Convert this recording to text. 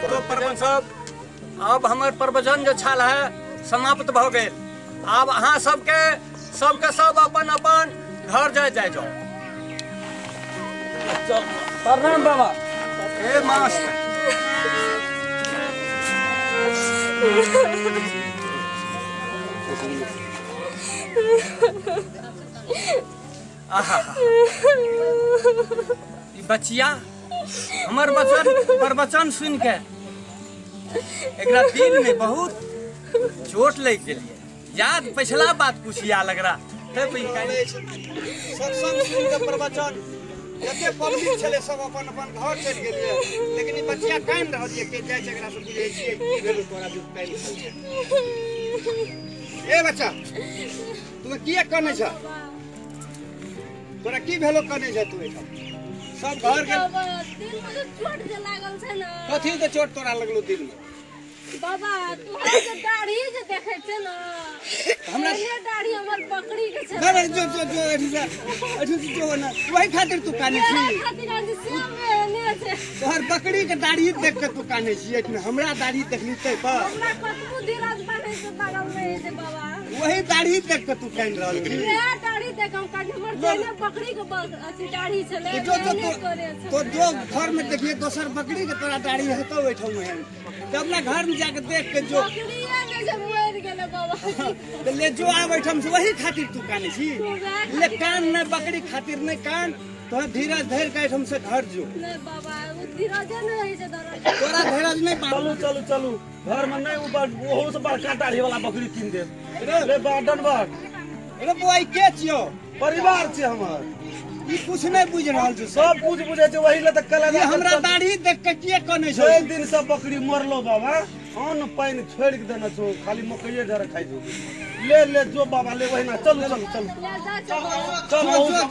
तो प्रवचन सब अब हमर प्रवचन जो छल है समाप्त भ गेल। आब अहाँ सबके सबके सब अपन अपन घर जाय जाय जाओ। प्रणाम बाबा। ए मास्टर आहा ई बचिया हमर वचन प्रवचन सुन के एकरा दिल में बहुत चोट लग गेल। याद पिछला बात कुछ या लग रहा तब सत्संग सुन के प्रवचन जते पब्लिक छले सब अपन अपन घर चलि गेलिए, लेकिन ई बचिया कान रहल ये के जाय छै एकरा से बुझै छियै की भेल तोरा जो कान रहल छै। ए बच्चा तू किया कानै छ? तोरा की भेलो कानै छ तू एठाम? सब घर के दिल में जो चोट जे लागल छै ना। कथी के चोट तोरा लगलो दिल में? बाबा तोहर जे दाढ़ी जे देखै छै ना, हमरा ये दाढ़ी हमर बकरी के छै। अरे जो जो जो एठी से जो ना वही खातिर तू कानै छी। खातिर आज सेम एने छै। तोहर बकरी के दाढ़ी देख के तू कानै छी, एठने हमरा दाढ़ी देखली तै पर हमरा कतबो धीरज बान्है छै बगल में छै बाबा। वही दाढ़ी देख के तू कान रहल छी। ये दाढ़ी देख हम कान हमर जेने बकरी के अथी दाढ़ी छले। जो जो तो जो घर में देखिए दोसर बकरी के तोरा दाढ़ी हेतौ एठम है तब ना घर में जाके देख के जो बकरिया ने जे मर गेलै बाबा। तो ले जो आब एठम से वही खातिर तू कानै छी। ले कान नै बकरी खातिर नै कान, तोरा धीरज धरि के एठम से घर जो। नै बाबा उ धीरज नै होइ छै तोरा धीरज नै। चलू चलू चलू घर में नै ओहो से बड़का दाढ़ी वाला बकरी कीन देब। ले बाडन बाड। अरे बुआ के छियो? परिवार छै हमर। ई कुछ नहीं बुझ रहल छै। सब कुछ बुझै छै वही ले त कल हमरा दाढ़ी देख के किए कानै छै? एक दिन सब बकरी मरलो बाबा, अन्न पानि छोड़ के देने छौ, खाली मकइये ढेर खाइ छौ। ले ले जो बाबा ले वही ना। चलू चलू चलू चलू।